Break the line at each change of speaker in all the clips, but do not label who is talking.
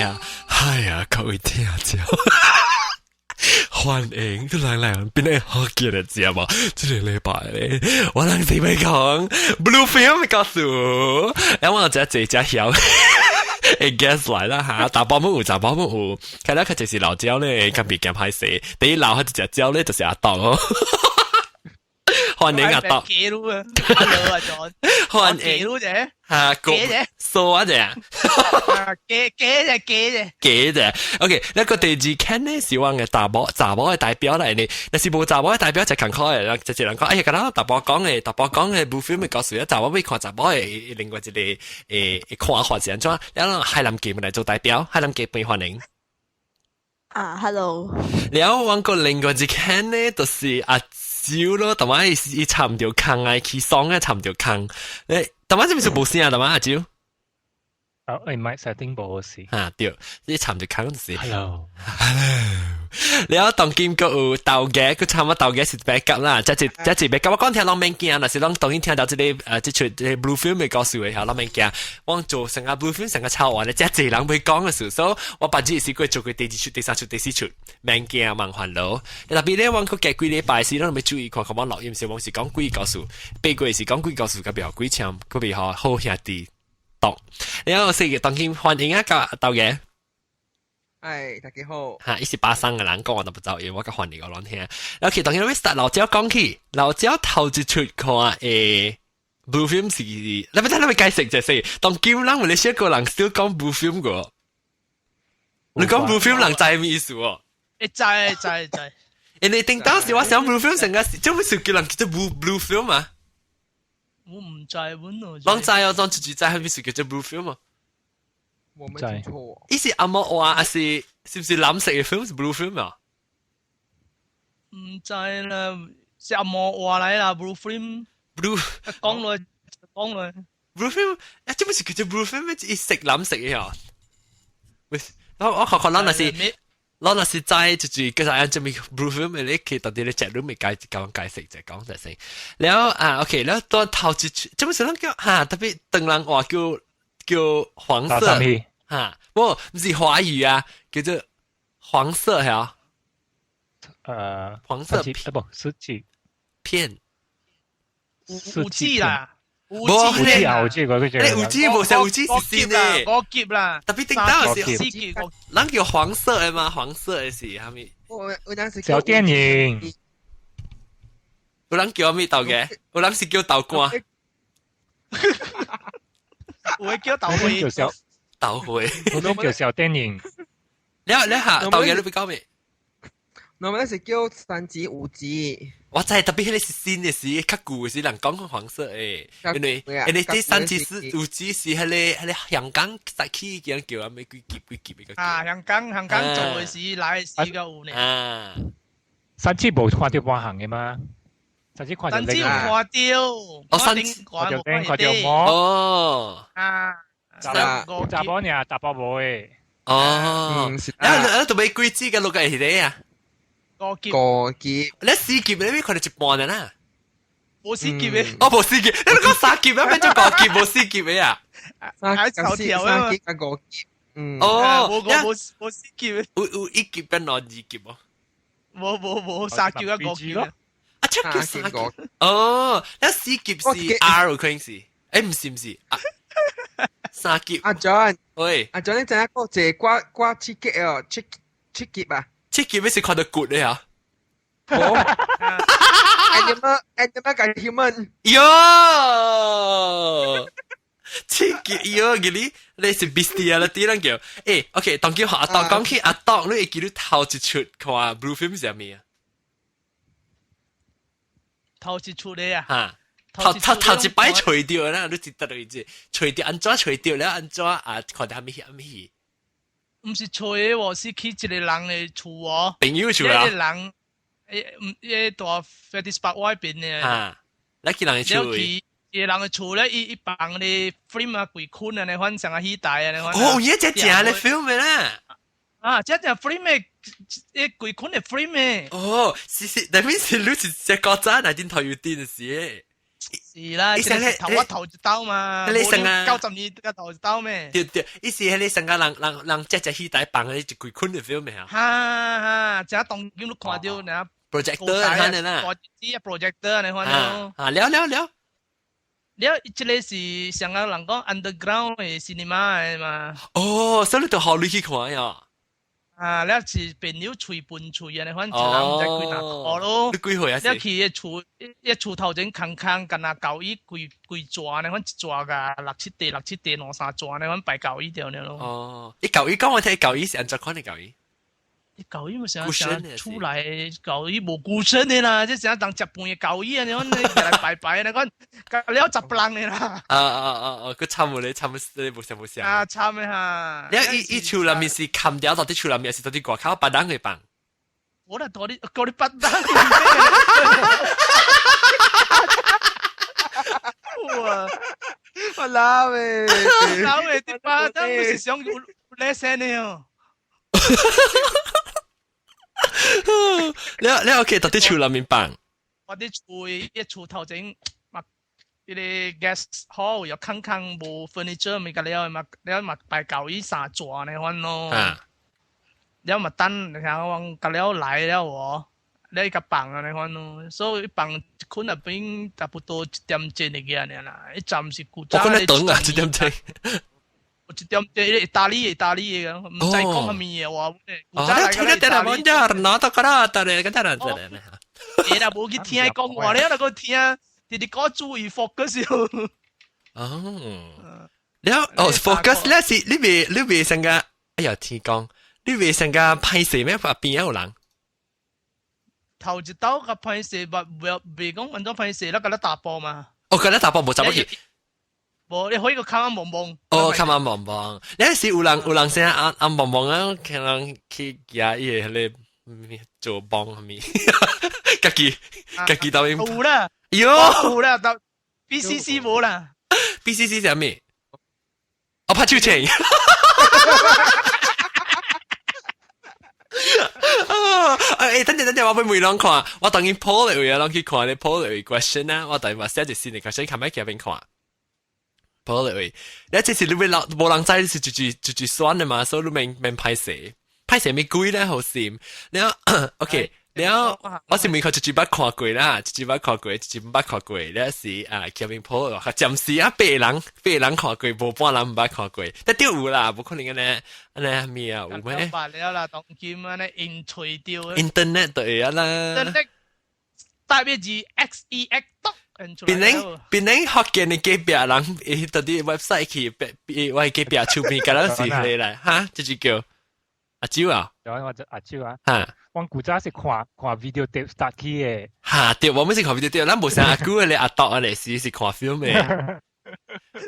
呀，係啊，各位聽眾，歡迎都來來變得好見的節目。這個禮拜咧，我人是欲講 Blue Film 的故事，然後我這這隻曉。會 guest 來啦嚇，查埔姆有，查埔姆有，看來佢就是老焦咧，咁別咁歹勢。第一老佢一隻焦咧，就是阿當哦。歡迎阿當。
記錄啊，Hello 阿 John，
歡
迎。記錄啫，
嚇，
記啫，
數啊啫。
記記啫，記啫。
記啫。OK，那個第二間呢是我嘅查某查某嘅代表嚟呢，若是無查某嘅代表就艱苦嘅，就一人講，哎呀，敢若查埔講嘅，查埔講嘅 blue film 嘅故事，查某欲看查某嘅另外一個看法是按怎？然後海南雞來做代表，海南雞歡迎。
啊，hello。
然後我個另外一間呢，就是阿蕉咯，同埋伊插唔著空啊，去爽啊，插唔著空。同埋這邊是無聲啊，同埋阿蕉。
啊，誒，mic setting 無好勢。
啊，對，你插唔著空就是。
Hello。
Hello。了當今閣有豆嘅，佢差唔多豆嘅是 backup 啦，這一這一 backup 我講聽攏免驚，若是攏當然聽到這個這齣這個 blue film 的故事的時候，攏免驚。我做成個 blue film 成個抄完咧，這濟人欲講的時候，所以我別日是過做過第二出、第三出、第四出，免驚茫煩惱。特別咧，我閣過幾禮拜時，攏欲注意看看我錄音時，我是講鬼故事，八月是講鬼故事，較袂予鬼搶，閣袂予好兄弟讀。然後是當今歡迎啊，個豆嘅。
哎，大家好。
哈，伊是巴生的人講我都不知，因為我較歡迎我攏聽。然後其當然欲 start 老焦講起，老焦頭一出看blue film 是，你欲聽你欲解釋就是，當今人有咧小個人少講 blue film 個，你講 blue film 人知咩意思哦？
會知知知。
因為頂當時我想 blue film 成個是，做咩事叫人叫做 blue film 啊？
我毋知阮哦。
攏知哦，當自己知係咩事叫做 blue film 啊？
我沒聽錯。
伊是紅毛話，還是是毋是藍色的 film 是 blue film 啊？
毋知啦，是紅毛話來啦，blue film。
blue
講落講落
blue film，啊，這不是叫做 blue film，伊色藍色的啊？喂，我看看咱若是，咱若是知就是叫啥樣這麼 blue film 你去到底咧節目未解講解釋就講就先。然後啊，OK，然後到頭一出，這不是咱叫哈，特別唐人話叫叫黃色。哈，不，毋是華語啊，叫做黃色係啊。黃色
片，不，四季
片，
五 G 啦，
五
G 啊，五 G 嗰個
你五 G 無是五 G 是新的，
五級啦，
特別頂到是
四級，
咱叫黃色的嘛，黃色的是啥物？
我當時
小電影，
有人叫咩豆嘅？有人是叫豆乾，
有的叫豆花，
叫小
豆花，
普通叫小電影。
你你下豆嘅你欲講咩？
我們是叫三級五級。
我知特別彼個是新的時，較舊的時人講黃色的，因為這三級四五級是彼個香港早起叫叫啊咩幾級幾級的個。
啊，香港做的時來時個有呢。
啊，
三級無看著半項的嗎？三級看著
三級有看著，
哦，三級
看著頂看著毛。
哦。
啊，
查某爾，查埔無的。
哦，啊啊，都欲幾級佮六個是咧啊？
五級，
五級，
你四級你欲看著一半的啦？
無四級的，
哦，無四級，你講三級，變做五級，無四級的啊？
三級三級佮五級，嗯，
哦，
無無無四級的，
有一級變兩二級無？
無無無，三級佮五級咯。
啊，這叫三級。哦，那四級是 R 可能是，欸，毋是毋是，三級。
阿 John，
喂，
阿 John，你知影個一個掛掛七級哦，七七級啊？
七級欲是看著骨的啊？
無，animal animal 佮 human。
喲，七級喲，給你你是 beastie 啊？你啲人叫，欸，OK，當叫阿當講起阿當，你會記得頭一出看 blue film 是啥物啊？
頭一出的啊？
哈，頭頭頭一擺揣著啦，你記得落去，揣著按怎揣著了，按怎啊？看著啥物戲啥物戲？
毋是揣的喎，是去一個人的厝哦。
朋友厝啊？
彼個人，欸，毋，彼個蹛 Freddy's Park 外邊的。
啊，來去人的厝。
去一個人的厝咧，伊伊放咧 film 啊，規捆啊，呢款像個戲台啊，呢款。
哦，伊這正咧 film 的啦。
啊，這正 film 的，伊規捆的 film 的。
哦，是是，那邊是你是隻國家那頂頭有電視。
是啦，這個頭我頭一刀嘛，
你成啊
90年個頭一刀咩？
對對，伊是彼個成個人人人隻隻戲台放的一規捆的 film 啊。
哈哈，這當今都看到呢
，projector 啊，啦，
大隻 projector 你看
到。啊，了了了。
了，這個是上個人講 underground 的 cinema 的嘛。
哦，所以你就予你去看呀。
啊，了是朋友喙分喙啊，你反正一人毋知幾若箍咯。
你幾歲啊？
了去个厝，一厝頭前空空，干焦交椅規規逝呢，反一逝共六七塊、六七塊兩三逝呢，反擺交椅著了咯。
哦，伊交椅講我聽，交椅是按怎款的交椅？
伊交椅嘛啥啥出來交椅無古聲的啦，這啥人食飯的交椅啊，你講你來拜拜，你講了十人的啦。
啊啊啊啊！佢參無咧，參你無想無想。
啊，參的哈。
你伊伊厝內面是冚掉到佇厝內面，是到佇外口別人會放？
我來到你，到你別人。哇！
我老欸，
老欸，佇別人不是想有來生的哦。
你你 OK，到佇厝內面放？
我佇厝一厝頭前嘛，彼個 guest hall 又空空無 furniture 物個了嘛，了嘛擺交椅三逝呢款咯。了嘛等，然後我甲了來了哦，了伊共放啊呢款咯，所以放一捆入邊差不多一點鐘的個爾啦，一站是古早。
我可能等啊，一點鐘。
一點鐘，意大利意大利的，毋知講啥物的話。
哦，你聽得得啦，我拿到個啦，得咧，個得啦，得咧。
你若無去聽伊講話，你若閣聽，直直講注意 focus。
哦，了哦，focus 咧是你未你未成個，哎呀天公，你未成個歹勢咩？邊有人？
頭一刀較歹勢，未未講按怎歹勢，咱共咧打波嘛。
哦，共咧打波無走去。
無，你可以個看暗蒙蒙。
哦，看暗蒙蒙。你是有人有人先暗暗蒙蒙啊，可能去舉伊个彼個做幫啥物，家己家己導演。
有啦，
喲，
有啦，到 BCC 無啦。
BCC 啥物？哦，拍手槍。啊！欸，等陣等陣，我欲問攏看，我當然 poll 的位啊，攏去看咧 poll 的位 question 啊，我當然嘛寫一新的 question，較欲去邊看。poll 的位，你這是你欲人無人知，你是直直直直選的嘛，所以你免免歹勢，歹勢咪貴咧好心。了，OK，了，我是每個一集捌看過啦，一集捌看過，一集毋捌看過，了是啊，Kevin Paul，暫時啊，八人八人看過，無半人毋捌看過，但對有啦，無可能按呢按呢啥物啊，有咩？
捌了啦，當今按呢用揣著
，Internet 就會啊啦。
Internet 代表字 X E X 篤。
變恁變恁福建的隔壁人，伊到佇 website 去，我隔壁厝邊，敢若是彼個來，哈，這就叫阿周啊。
對，我就阿周啊。
哈，
我古早是看看 video tape start 起的。
哈，對，我們是看 video tape，咱無像阿久的阿多啊，是是看 film 的。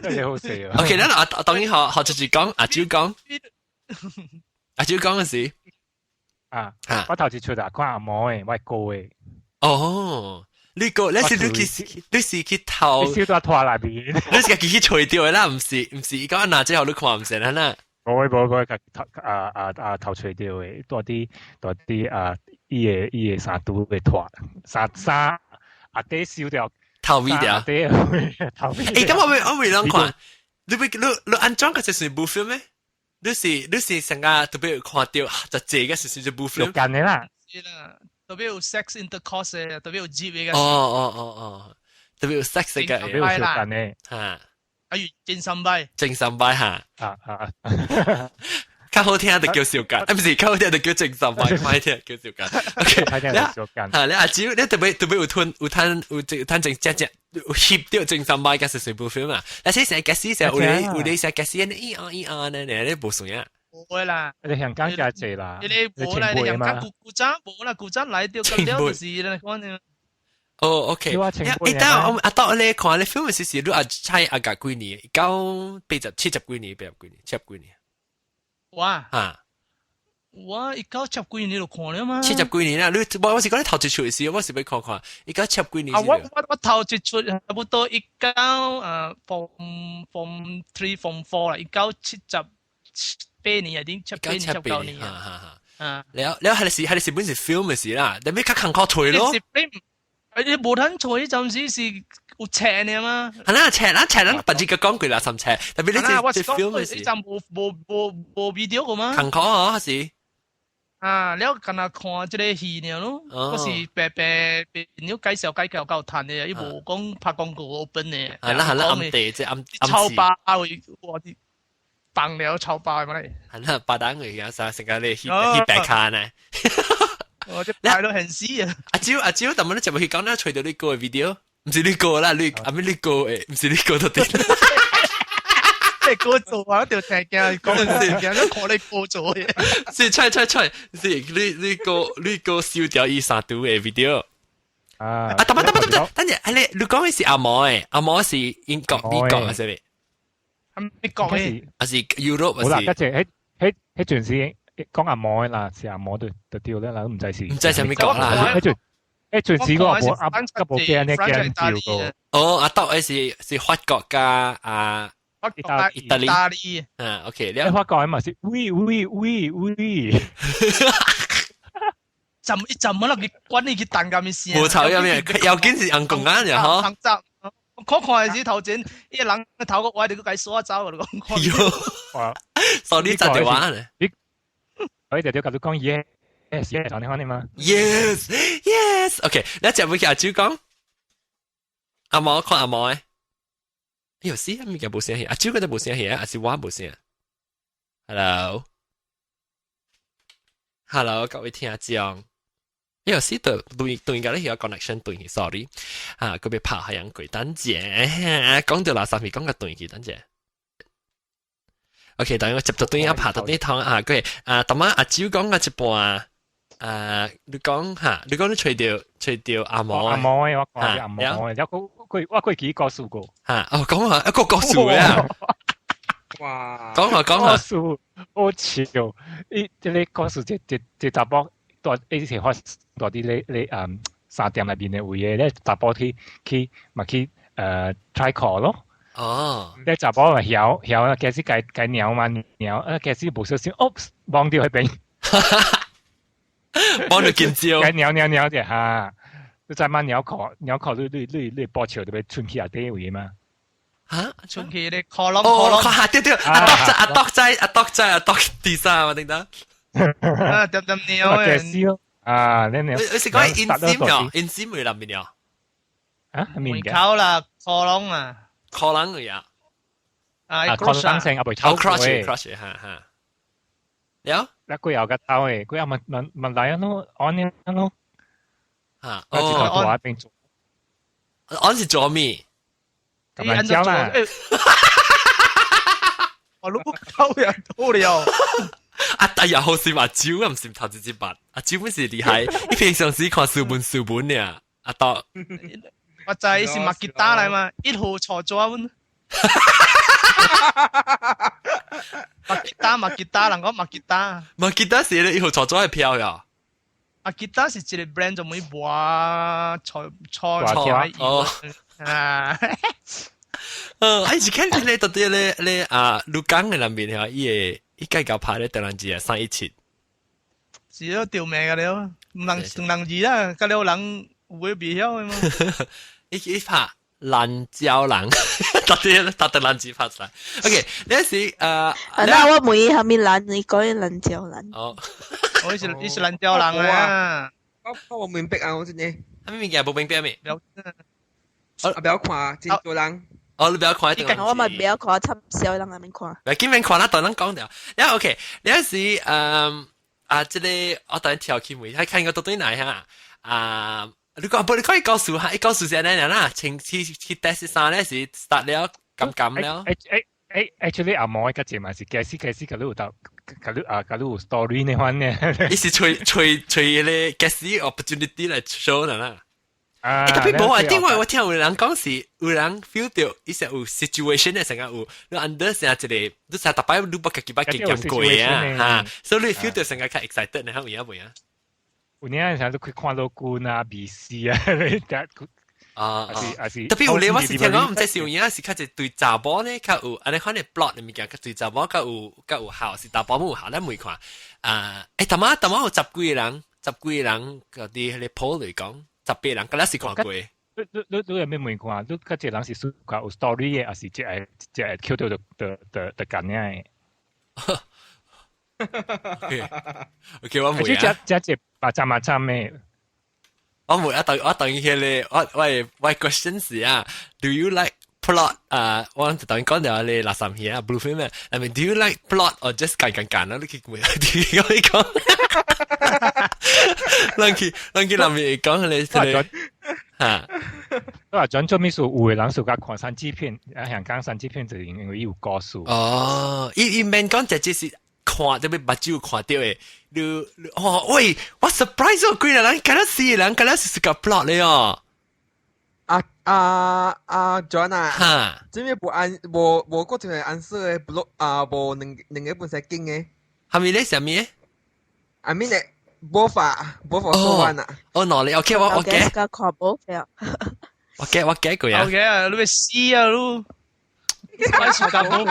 真係好笑。
OK，咱阿當然學學就是講阿周講，阿周講的是
啊，我頭一出啊，看阿毛的，我哥的。
哦。你個你是你去你是去偷，
你燒到拖內邊，
你是家己去揣著的啦，毋是毋是，伊講若這予你看毋成啦。
無無無，家頭啊啊啊頭揣著的，蹛佇蹛佇啊，伊个伊个衫櫥的拖，衫衫阿底燒掉，
頭尾掉，
底頭尾。
欸，咁我欲我欲攏看，你欲你你按怎個就是 blue film 咩？你是你是成個特別看著就這個是是 blue film。
有間的啦。
是啦。特別有 sex intercourse 的，特別有接的。
哦哦哦哦，特別有 sex 嘅。
特別有相干的。
嚇。
哎呦，真心擺。
真心擺嚇。
啊啊！
較好聽就叫小間，啊，毋是較好聽就叫精神擺，歹聽叫小間。OK，
歹聽就小間。
嚇，你阿姊，你特別特別有吞有吞有吞正只只翕著精神擺，嘅是誰 blue film 啊？但是成個死成有咧有咧成個死呢？咿啊咿啊呢？你無算啊？
無啦，
你香港較濟啦，
你無啦，你香港古古早無啦，古早來著咁了就是啦，講呢。
哦，OK。欸，等我阿當你看你 film 時時，你阿猜阿甲幾年？九八十七十幾年，八十幾年，七十幾年。
我
啊，
我一九七幾年就看了嘛。
七十幾年啦，你我我是講你頭一出時，我是欲看看一九七幾年。
啊，我我我頭一出差不多一九form three form four 啦，1978年啊，點七八年七九年
啊。
啊，
了了，係是係是本是 film 的事啦，你欲較艱苦揣咯。
你無通揣，暫時是有尺呢嘛？
係啦，尺啦尺啦，別只個講句啦，三尺。特別你這 film
嘅是，你無無無無 video 個嗎？
近可嗬，是。
啊，了敢若看這個戲爾咯，我是白白朋友介紹介紹夠談的，伊無講拍廣告 open 的。
係啦係啦，暗地即暗暗
超巴位，我啲放了超巴嘛咧。
係啦，白蛋嚟嘅，成成個你去去白卡呢。
我這拍到很死啊！
阿蕉阿蕉，但係你就去講咧，隨到你個 video，唔是你個啦，你阿咩你個誒，唔是你個都得。
你哥做啊，條聽驚講唔驚，都看你哥做嘅。
是，出出出，是你你個你個燒掉伊三度嘅 video。
啊！
啊，等等等等等，等陣，你講嘅是阿毛誒，阿毛是英國、美國啊，是咪？
美國嘅，
還是 Europe？
好啦，一隻喺喺喺陣時講阿毛嘅啦，是阿毛就就掉啦，都唔知是。
唔知係咩國啦。
喺陣喺陣時嗰個阿阿部機呢驚照過。
哦，阿豆係是法國加啊。
意大
意大利，
大利，
嗯，OK，
你法國嘛是 oui oui oui oui，
浸一浸乜啦？佢關你去等咁嘅事。
冇錯，有咩？要緊是紅公安呀，嗬。
我看看是頭前，一個人頭個歪，你個解刷走，我講。
喲，所以你就電話咧？
你，我就就甲你講 yes yes，你看你嘛
？Yes yes，OK，你就會叫阿朱講，阿毛看阿毛誒。哎呦，是物件無聲戲，阿朱嗰度無聲戲啊，還是我無聲？Hello，Hello，各位聽眾，哎呦，是對對對，個你個 connection 斷去，sorry，啊，佢被拍下樣鬼，等陣，講到垃圾咪講個斷去，等陣。OK，等我接到對一拍到呢趟啊，佢啊，頭晚阿朱講嘅一半啊，你講嚇，你講你吹掉吹掉阿毛
阿毛我講阿毛，然後佢我佢幾個數個
嚇，哦，講下一個故事啊，
哇，
講下講下，
故事好笑，伊這個故事這這這查某蹛伊是發蹛佇咧咧嗯衫店內面的位的，咧查甫去去嘛去try 褲咯。
哦，
咧查某嘛曉曉啊，開始共共撩嘛撩，啊開始無小心，哦，望到彼邊，
望到見招，
共撩撩撩者哈，你知嘛撩褲撩褲，你你你你波笑就欲出去下底位嘛？
嚇，
出去咧，可能
哦，嚇對對，阿篤仔阿篤仔阿篤仔阿篤第三嘛，等等。
啊，點點撩
嘅，啊，你你
你是講陰尖喲，陰尖會諗邊喲？
啊，面
嘅。口啦，可能啊。
可能嘅呀，
啊，
可能性啊，袂偷
cross cross 哈哈。了，
那佢有個偷嘅，佢又問問問來啊咯，按呢咯，
嚇，
哦，我邊做，
按是做咩？
咁樣教啦。
我都偷人偷了。
啊！哎呀，好似話招啊，唔是頭一支筆，阿招本是厲害，你平常時看書本書本呢，阿多。
我知是馬吉他來嘛，一號錯咗阮。馬吉他馬吉他，人講馬吉他。
馬吉他是你一號錯咗係票呀？
馬吉他是一個 brand 就每播錯錯錯
哦。
啊。
哎，是看你到底咧咧啊，鹿港嘅那邊嚇，伊個伊計較拍咧，突然之間317。
是咯，掉命個了，唔能唔能字啦，個了人有會袂曉的嘛。
伊伊拍爛蕉人，到底到底爛字拍出來。OK，呢時
那我問伊蝦米蘭，你講伊爛蕉人。
哦，
我是你是爛蕉人啊。
我我明白啊，我真的。
蝦米物件無明白咩？
我不要看真多人。
哦，你不要看。
我嘛不要看，插小人那邊看。
嚟，見面看啦，當咱講掉。然後 OK，呢時啊，這個我等跳起問，睇看我到底來哈啊。你講不？你可以告訴下，伊告訴是安尼啦，請去去 test 衫咧是 start 了，咁咁了。
誒誒誒，actually 阿毛個節嘛是開始開始，佢有到佢有啊，佢有 story 呢款呢。
伊是吹吹吹咧 guest opportunity 來 show 啦啦。
啊！
特別無啊，另外我聽有人講是有人 feel 到，伊是有 situation 嘅成日有，你 under 成一個，你成逐擺你捌家己捌經驗過啊，嚇，所以你 feel 到成個較 excited 呢，有影袂啊？
有影成日都去看老君啊、美斯啊，你得
啊，
還是還是
特別有咧，我是聽講，毋知是有影是較濟對查某呢，較有按呢款的 plot 的物件，較對查某較有效，是查甫無效，咱袂看。啊，欸，淡仔淡仔有十幾個人，十幾個人嗰啲彼個 poll 來講，十八人，敢若是看過。
你有咩問看？你較濟人是喜歡有 story 嘅，還是只個 Q 到就就就就幹嘅？
OK，我問啊，
只只只把針啊針嘅。
我問啊，等我等於咧，我 question 是啊，Do you like plot 啊？我就等於講到你垃圾片啊，blue film 咩？I mean, do you like plot or just 揀揀揀啊？你去問，你講，人去那邊講你你嚇。
我話轉做咩事？有的人喜歡看三級片，啊，香港三級片就因為伊有故事。
哦，伊免講這只是看，特別目睭看到的，你哦喂，我 surprise 哦，幾個人敢若是人敢若是個 plot 咧哦。
啊啊啊，John 啊，
哈，
這邊無按無無個一個 answer 的 plot 啊，無兩個本身經的。
係咪咧？啥物？
I mean 咧，無法無法說完啊。
哦，哪裡？OK，我
記。個看無了。
我記過啊。
OK 啊，你會死啊你！我暑假冇。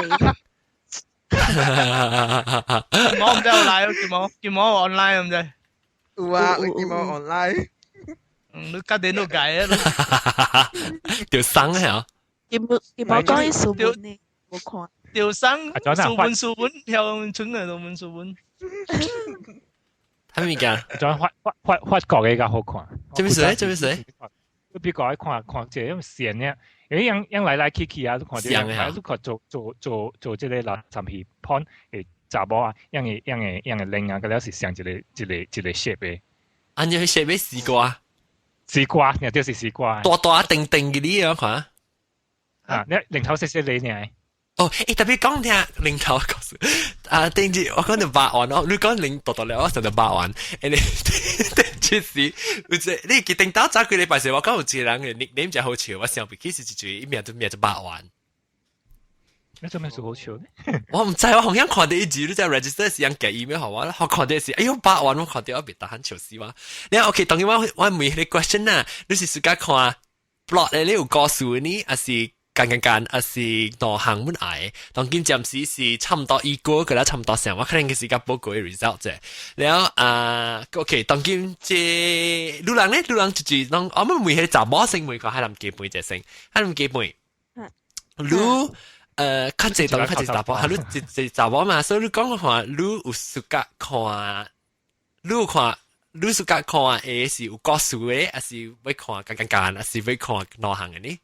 冇唔知有來，叫冇叫冇 online 唔知。
有啊，你叫冇 online。
嗯，你家己都改啊。
條生係
叫冇叫冇講伊書本呢，冇看。
條生書本書本，向春啊，書本書本。
係咪㗎？
仲法國嘅較好看。
這邊誰？這邊誰？
你比較愛看看這種線呢？因為樣樣來來去去啊，你看這樣，你看做做做做這個垃圾片盤的查某啊，樣個樣個樣個靚啊，嗰了是像一個一個 shape 的。
按照 shape 咩絲瓜？
絲瓜，你就是絲瓜。
大大定定嘅呢樣看。
啊，你零頭細細你呢？
哦，欸，特別講聽零頭故事啊，頂住我講到八萬哦，你講零多多了，我想到八萬，欸，你這是有一你記定到早幾禮拜時，我講有一個人嘅 nickname 就好笑，我想不起是一句，伊名就名就八萬。
你做咩事好笑呢？
我毋知，我好像看到一字，你在 register 時人寄 email 予我，我看到是，哎喲八萬，我看到我別得閒笑死我。你 OK，當然我問你 question 啊，你是自家看 plot 咧，你有故事呢，還是間間間，還是兩項本愛？當今暫時是差唔多一個，個啦差唔多成，我可能是個報告嘅 result 啫。然後啊，OK，當今這女人咧，女人就是攏，我們問彼查某先問看，海南基本隻先，海南基本，你。較濟當較濟查某，係你一一查某嘛，所以你講話，你有暑假看，你有看，你暑假看的是有故事的，還是欲看簡簡簡，還是欲看兩項的呢？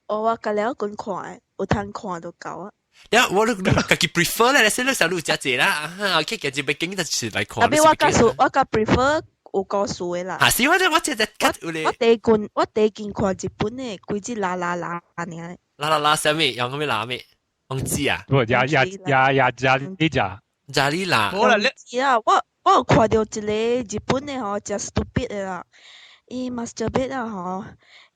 哦，我甲了滾看，有通看就夠啊。
了，我你家己 prefer 咧，你你想你有誠濟啦，啊，OK，家己欲經就是來看。
特別我假數，我較 prefer 有故事的啦。
啊，是我這我這較有咧。
我第近看日本的，規隻啦啦啦爾。
啦啦啦，啥物？用啥物啦咩？忘記啊？
不，呀呀呀呀呀，你食？
呀你啦？
無啦，你
是啊，我有看到一個日本的吼，誠 stupid 的啦。伊 masturbate 啊吼，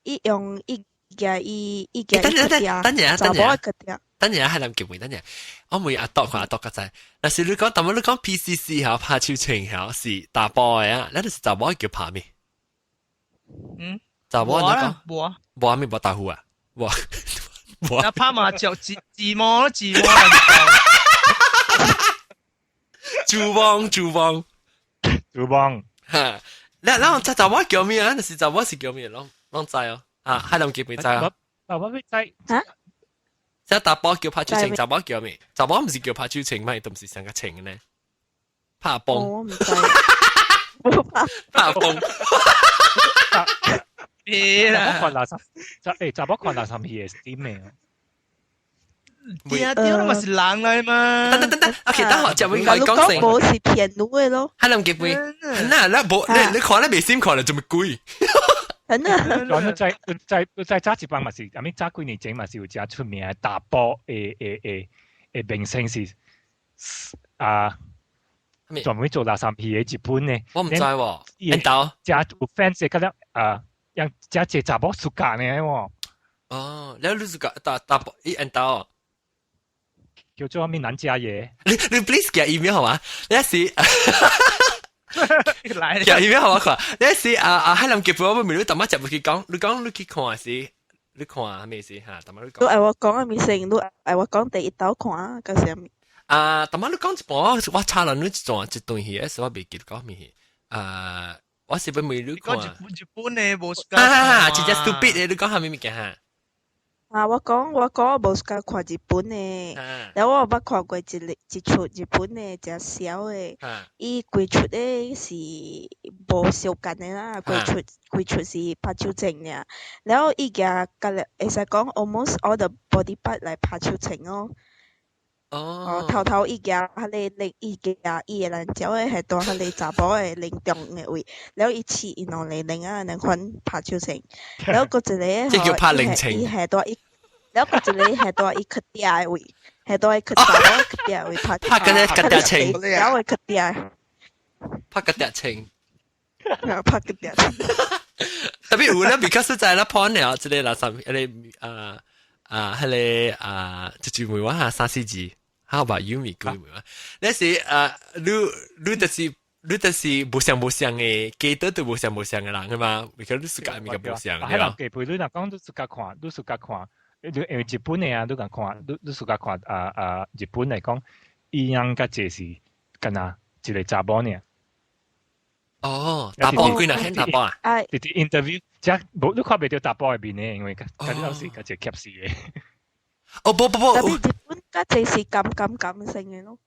伊用伊舉伊伊舉
等陣等陣
等陣，
等陣係諗叫問等陣，我問阿多看阿多較知。若是你講，但係你講 PCC 吼，拍手槍吼是查埔的啊，咱就是查某叫拍咩？
嗯，
查某你講？
無啊，
無咩無豆腐啊？無。
那拍麻雀自自摸自摸，
豬幫豬幫
豬幫，
哈！你然後這查某叫咩啊？那是查某是叫咩？攏攏知哦。啊，海南基本知啊。
啊，我欲知。
嚇？
這查埔叫拍手槍，查某叫咩？查某毋是叫拍手槍嘛？都毋是上個槍呢？拍崩。
我毋知。無拍。
拍崩。
別啦！
看垃圾，查某看垃圾片是點嘅？
對啊，對，嘛是人來嘛。
等等等等，OK，等下就會講
講無是騙女的咯。
海南基本，那那無你你看你未先看了，做乜鬼？
真啊！
講在在在早一班嘛是，阿咪早幾年前嘛是有誠出名的查埔的的的的明星是啊，專門做垃圾片的日本的。
我毋知喎，𪜶兜
誠有 fans 覺得啊，讓誠濟查某暑假呢喎。
哦，了你是個查查埔伊𪜶兜？
叫做咩男家爺？
你 please 寄 email 好嘛？你是
來
寄 email 好我看。你是啊啊，海南結婚我問你，淡仔食入去講，你講你去看是？你看咩事嚇？淡仔你講。
你愛我講啊，咪先，你愛我講第一道看啊，個啥物？
啊，淡仔你講一半，我查了你一段一段戲，是我袂記得講咩戲。啊，我是欲問你看。
講日本的無 suka。
啊，真正 stupid 的，你講啥物物件哈？
啊，我講我無 suka 看日本的，了我有捌看過一齣日本的誠痟的，伊規齣的是無相仝的啦，規齣是拍手槍爾，了伊舉甲了會使講 almost all the body part 來拍手槍哦。哦，頭頭伊舉彼个零，伊舉伊的爛鳥的係蹛彼个查某的靈中的位，了伊試伊兩個零仔兩款拍手槍，了閣一個
這叫拍零槍。
伊係蹛伊，了閣一個係蹛伊去嗲的位，係蹛伊去查某去嗲的位拍。
拍緊個嗲槍。
了會去嗲。
拍個嗲槍。
拍個嗲槍。
特別有咧，because 在啦 porn 了，這個垃圾，彼個啊啊，彼個啊，就是問我下三四字。How about you 咪句問我？那是啊，你就是無相無相的，記得都無相無相的人嘛？because 你 suka 物件無相，
對吧？基本你若講你 suka 看，你 suka 看，你因為日本的啊，你講看，你 suka 看啊啊，日本來講，伊樣較濟是敢若一個查某爾。
哦，查埔幾若顯查埔啊？
直直 interview，這無你看袂著查埔的面的，因為較較老是較濟翕死的。
哦，不不不，
特別日本較濟是感性的咯。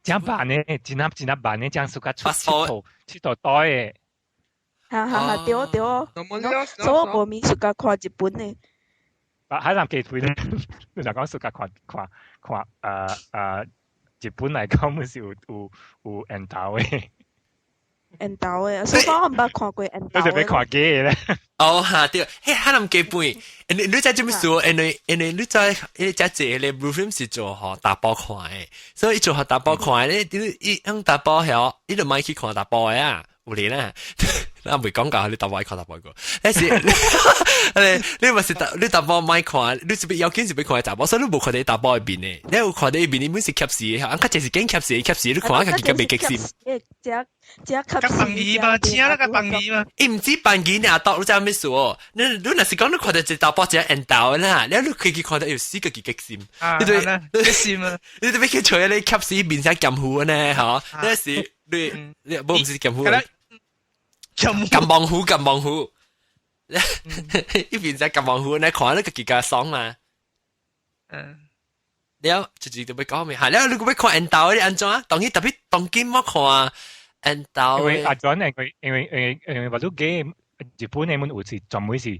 真慢呢，真啊真啊慢呢，這樣 suka 出佚佗袋的。
哈哈哈，對對，所以我無咪 suka 看日本的。
啊，海南雞腿咧，你若講 suka 看看看，日本來講，毋是有緣投的。
緣投的，所以我毋捌看過緣投的。
你就欲看假的咧。
哦哈對，彼海南雞飯，你知做咩事？因為你知，因為遮濟个 blue film 是做予查埔看的，所以伊做予查埔看的，你伊用查埔曉，伊就莫去看查埔的啊，有咧啦。咱袂講到你查埔愛看查埔個，但是你嘛是你查埔莫看，你是欲要緊是欲看查埔，所以你無看著查埔的面的，你有看著伊面，伊本是翕死的，啊，較濟是揀翕死，翕死，你看家己較袂激心。
這這
較放魚嘛，請那個放魚嘛。
伊毋止放魚爾，當你知影咩事哦？你若是講你看著一個查埔一個緣投啦，你你開去看著有死個幾激心。你對
激心啊！
你特別去揣你翕死面聲鹹糊呢？吼，那是你無毋是鹹糊。金望虎，金望虎，一邊在金望虎，你看那個幾家爽嘛？
嗯。
了，就是就欲講咩？係了，你欲看緣投你按怎？當然特別當今我看緣投。
因為阿轉，因為話你嘅日本的們有是專門是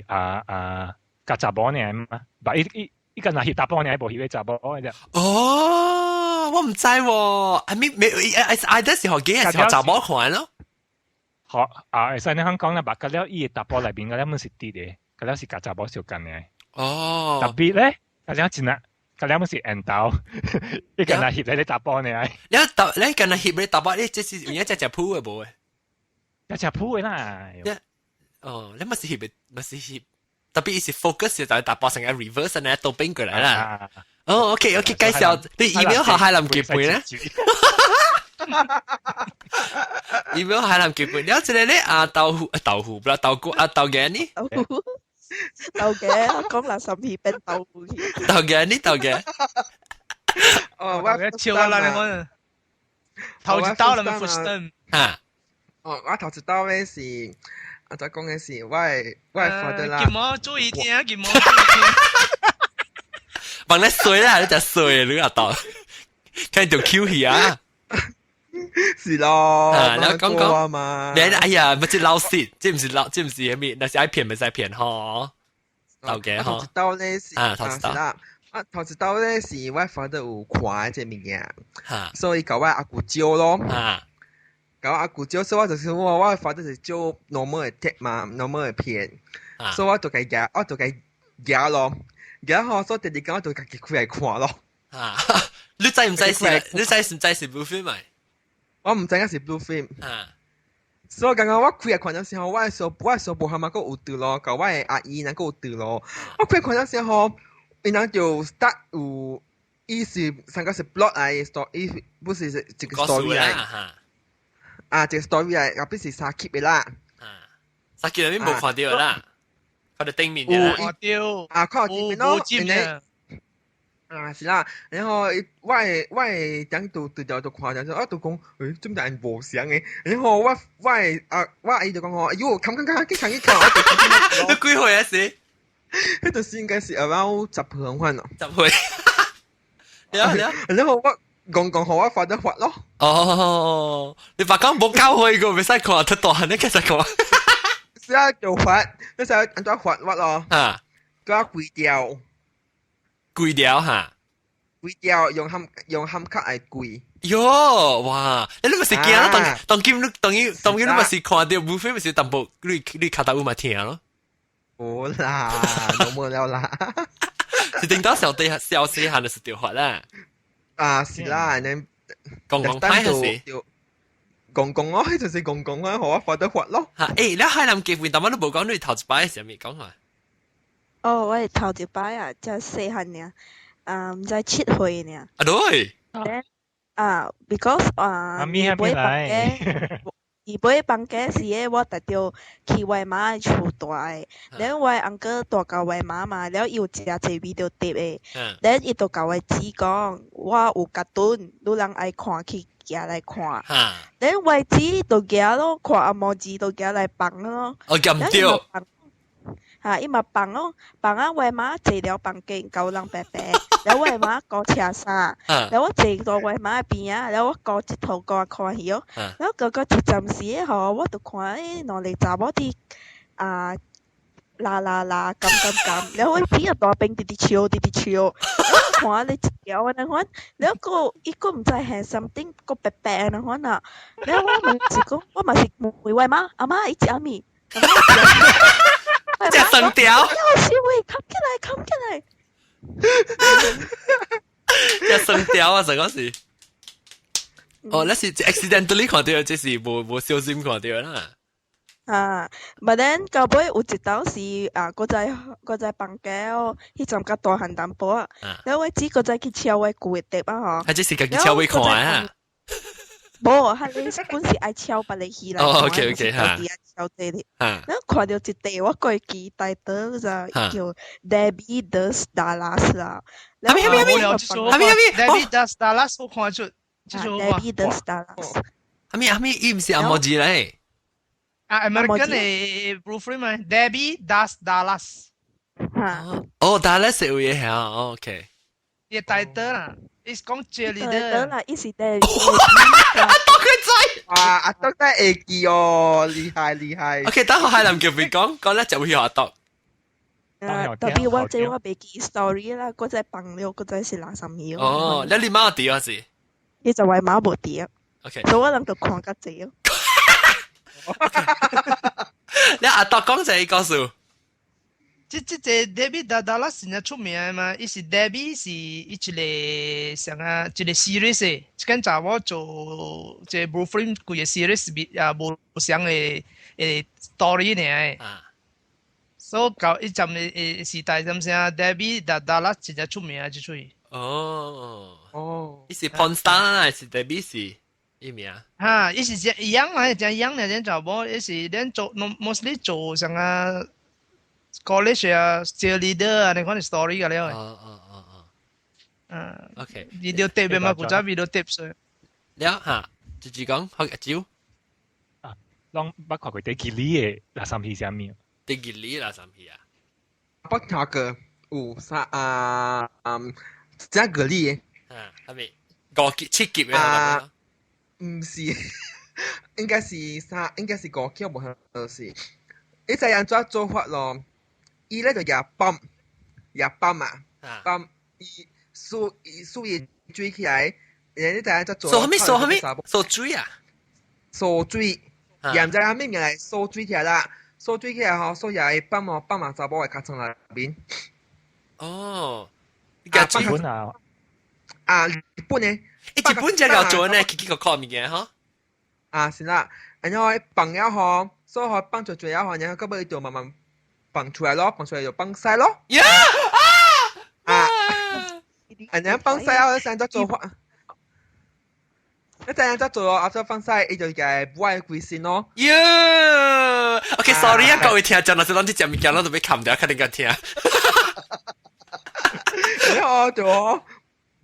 啊啊，佮查某爾嘛，但伊敢若翕查某爾，無翕个查某的。
哦，我毋知喎，I mean，沒，I 是予假，是予查某看咯。
好啊，會使你講啦，目甲了伊的查埔內面，甲了滿是直的，甲了是佮查某相仝的。
哦。
特別咧，甲了真啊，甲了滿是緣投，伊敢若翕咧咧查埔爾。
你查你敢若翕咧查埔，你這是有影只只鋪的無？
只只鋪的啦。
哦，你嘛是翕的，嘛是翕，特別伊是 focus 就係查埔成個 reverse 呢，倒變過來啦。哦，OK OK，介紹你 email 予海南雞飯咧。email 海南雞飯，了這個咧啊豆腐豆腐不啦豆骨啊豆芽呢？
豆腐豆芽，講垃圾片變豆腐去。
豆芽呢豆芽？
哦，我
笑啦你講，頭一刀啦咪 first time。
哈。
哦，我頭一刀咧是，我再講嘅是我的 father 啦。
金毛注意聽，金毛注意聽。
幫你衰啦，你就衰你阿豆，看到 Q 去啊！
是咯，
啊，你講講
嘛，
你哎呀，唔是老實，這毋是老，這毋是啥物，那是愛騙，袂使騙吼，豆嘅吼。
頭一刀咧是
啊，頭一刀
啦，啊，頭一刀咧是我 father 有看這物件，所以共我阿舅借咯，共我阿舅借，所以我就是我 father 是借 normal 的 tape 嘛，normal 的片，所以我就共舉，我就共舉咯，舉吼，所以第二工我就家己開來看咯。
啊，你知毋知是？你知毋知是 blue film 咪？
我毋知影是 blue film。
所
以剛剛我開來看陣時候，我的小婆媽媽閣有佇咯，佮我的阿姨若閣有佇咯。我開來看陣時候，伊人就 start 有，伊是上個是 plot 來 story，伊不是一個 story 來。啊，一個 story 來，後壁是三集的啦。
啊，三集內面無看著啦，看著頂面的啦。
看著。
啊，看著頂面咯，因為啊，是啦，然後我的點都對條都看就啊，都講，誒，做咩人無相嘅？然後我的啊，我阿姨就講我，哎喲，冚冚冚，去看去看，我
你幾歲啊是？
彼就是應該是 around 10歲款咯。
10歲。了了。
然後我講講予我發得發咯。
哦，你爸講無教會個，袂使看，太大漢你繼續看。
是啊，就發，你使按怎發我咯？
啊，
叫我規條。
規條哈？
規條用坎卡來規。
喲，哇！你咪是驚咯？當當今你當今當今你咪是看到，無非咪是淡薄你跤頭有嘛疼咯？
無啦，攏無了啦。
是頂到小弟小細漢就是著發啦。
啊，是啦，你
講講歹還是？
公公咯，就是公公啊，予我發得發咯。
嚇！欸，你海南結婚，但我都無講你頭一擺是啥物講下。
哦，我係頭一擺啊，才細漢爾，啊，毋知7歲爾。
啊對。
啊，because 啊，
阿咪
二尾房間，二尾房間時個我特著去我媽的厝住的，了我 uncle 住共我媽嘛，了伊有誠濟 video tape 的，了伊就共我姊講，我有卡通，你人愛看去寄來看。了我姊就寄咯，看紅毛字就寄來放咯。
哦，咁對。
嚇，伊嘛放咯，放啊！我媽坐了房間，交人白白，了我媽顧車衫，了我坐到我媽邊仔，了我顧這套顧看戲哦，了哥哥一陣時吼，我就看欸兩个查某佇啊啦啦啦，撳撳撳，了我邊個大邊直直笑，直直笑，我看你一條按呢款，了閣伊閣毋知係 something 閣白白按呢款啊，了我嘛是講，我嘛是問我媽，阿媽伊食啥物？
食生條，
好笑喂，冚起來，冚起來，
食生條啊！成個是，哦，那是 accidentally 看到，這是無小心看到啦。
啊，but then 到尾有一道是啊，閣再放假哦，彼陣較大漢淡薄仔，了我姊閣再去抄我舊的碟啊吼。
啊，這是家己抄位看啊？
無，彼個本是愛抄別个戲來
哦，OK OK 哈。
抄這個。了看著一塊我閣會記台詞就叫 Debbie Does Dallas 啦。
啥物啥物啥物啥物啥物
？Debbie Does Dallas 我看出，
Debbie Does Dallas。
啥物啥物？伊毋是紅毛字咧？
啊，American 的 blue film 嘛，Debbie Does Dallas。
嚇。
哦，Dallas 有嘢嚇，OK。
伊台詞啦。伊是講 cheerleader
啦，伊是 Debbie。
阿東佢知。
啊，阿東真係會記哦，厲害厲害。
OK，等我海南叫佢講，講咧就會阿東。
啊，特別我這我袂記 story 啦，閣再放了，閣再是哪啥物
哦，你媽有佇還是？
伊就我媽無佇啊。
OK。
所以我人就看較濟哦。
你阿東講這個故事。
這 Debbie Dallas 真出名嘛，伊是 Debbie 是伊一個啥啊，一個 series 的，這間查某做這 blue film 規個 series 啊無相的 story 爾。啊。所以到一陣的時代，什麼 Debbie Dallas 真正出名這出。
哦。哦。伊是 porn star 還是 Debbie 是？伊名？
哈，伊是真樣啊，真樣的，這查某，伊是咱做，mostly 做啥啊？college 啊，cheerleader 啊，你看 story 個了。
哦哦哦哦。
嗯。
OK。
video tape 嘛，古早 video tape 所以。
了嚇，直直講好一招。
啊，攏捌看過戴吉利的垃圾戲啥物？
戴吉利垃圾戲啊？
捌聽過有啥啊？嗯，這個例。
啊，係咪五級七級的？
啊，毋是，應該是三，應該是五級無可是。伊知按怎做法咯？伊咧就舉泵，舉泵啊，泵伊輸伊輸伊水起來，然後你知按怎做？
掃啥物？掃啥物？掃水啊？
掃水，也毋知啥物物來掃水起來啦，掃水起來吼，掃下伊泵哦，泵啊查某的尻川內面。
哦，
日本啊？
啊，日本的。
欸，日本這個做呢，去去個靠物件吼。
啊，是啦，然後放了吼，所以放做做了吼，然後到尾就慢慢放出來咯，放出來就放屎咯。
呀
啊！啊！然後放屎後，先再做法。你知影怎做啊？做放屎，伊就會抹規身咯。
喲，OK，sorry 啊，各位聽眾，若是攏這食物件，攏都欲冚掉，肯定敢聽。
了就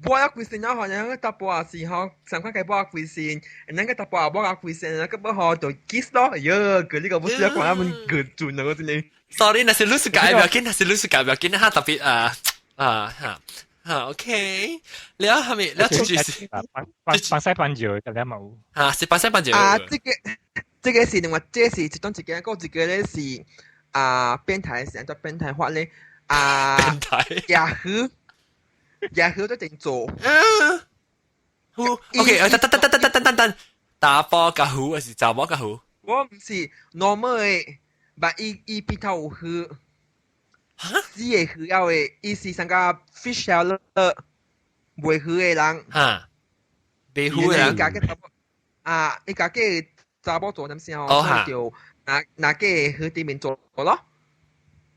抹了規身了吼，然後查埔也是吼，上款該抹規身，然後個查埔也抹啊規身，然後個吼就 kiss 咯，哎喲，佢呢個不是要看他們個準啊，我真係。
Sorry，那是你世界不要緊，那是你世界不要緊，哈特別啊啊哈哈，OK，了後面了出去是
半半西半照，咁樣冇。
啊，是半西半照。
啊，這個是另外，這個是一種一個，個一個咧是啊變態是按怎變態法咧啊？
變態。
牙魚，牙魚都整做。
嗯。OK，等等等等等等等等，查埔佮魚還是查某佮魚？
我毋是 normal 的，但伊伊邊頭有魚。
哈？
死的魚了的，伊是上個 fish seller 賣魚的人。
哈？賣魚的人。
伊家己查某啊，伊家己查某做點先哦，所以就拿拿個魚對面做咯。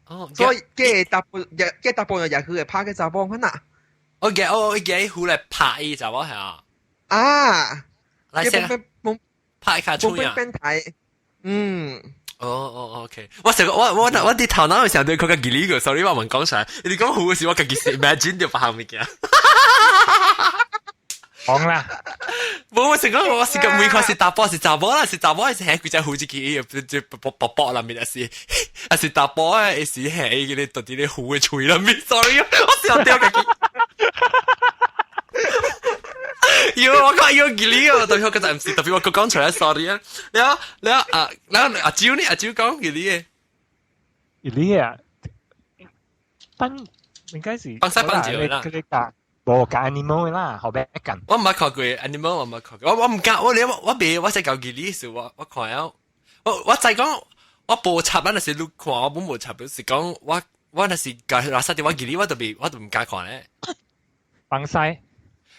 哦，
所以個查埔，個查埔就也魚會拍個查某款啊。
我嘅我嘅魚來拍伊查某係啊。
啊！
來先，拍卡出呀。
變態，嗯。
哦哦，OK。我成個我我我啲頭腦想對佢個吉利個，sorry 我唔講出來。你講好嘅時，我自己 imagine 就別項物件。
講啦。
冇我成個我是個每個是查埔是查某啦，是查某是係佢隻虎子機，就卜卜卜啦面，還是還是查埔啊，還是係嗰啲到底啲虎嘅喙啦面，sorry，我想掉自己。喲，我講喲吉利哦，特別我嗰陣唔是，特別我講出來，sorry 啊。了了啊，了阿蕉呢？阿蕉講吉利嘅。
吉利啊，班應該是
幫西幫照啦。
佢哋教無教 animal 啦，後邊一近。
我唔捌看過 animal，我唔捌看過。我我唔敢，我你我我未，我識教吉利時，我我看了，我我再講，我無插，咱就是你看，我本無插，是講我我若是教垃圾啲，我吉利我都未，我都唔敢看咧。
幫西。